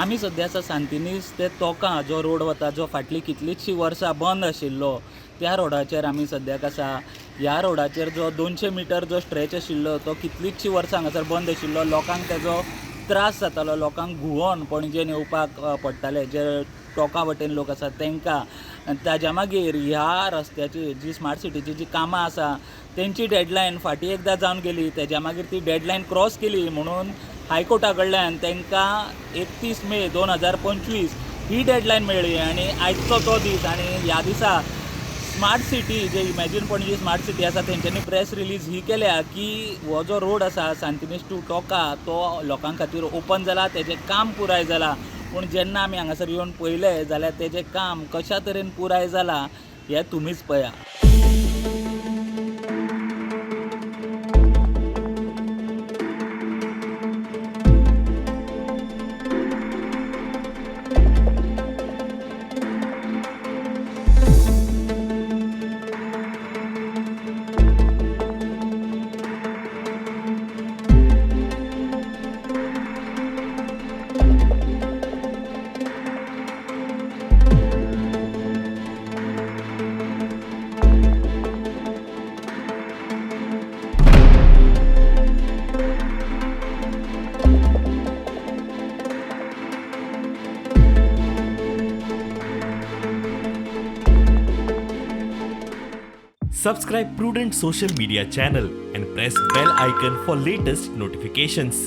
आमी सद्या आसा सांतिनेज ते तोका जो रोड वता, जो फाटलीं कितलींचशीं वर्सां बंद आशिल्लो त्या रोडाचेर आमी सद्याक आसा. ह्या रोडाचेर जो 200 मिटर जो स्ट्रेच आशिल्लो तो कितलींचशीं वर्सां हांगासर बंद आशिल्लो. लोकांक तेजो त्रास जातालो, लोकांक घुंवोन पणजेन येवपाक पडटालें, जे टोका वटेन लोक आसात तांकां. ताज्या मागीर ह्या रस्त्याची जी स्मार्ट सिटीची जी कामां आसा तेंची डेडलायन फाटीं एकदां जावन गेली. तेज्या मागीर ती डेडलायन क्रॉस केली म्हणून हायकोर्टा कडल्यान तांकां 31 मे 2025 ही डेडलायन मेळ्ळी आनी आयचो तो दीस. आनी ह्या दिसा स्मार्ट सिटी जे इमॅजीन पणजी स्मार्ट सिटी आसा तेंच्यांनी प्रेस रिलीज ही केल्या की हो जो रोड आसा सांतिनेज टू टोका तो लोकां खातीर ओपन जाला, तेजें काम पुराय जाला. पूण जेन्ना आमी हांगासर येवन पळयलें जाल्यार तेजें काम कशा तरेन पुराय जालां हें तुमीच पळया. Subscribe Prudent Social Media channel and press bell icon for latest notifications.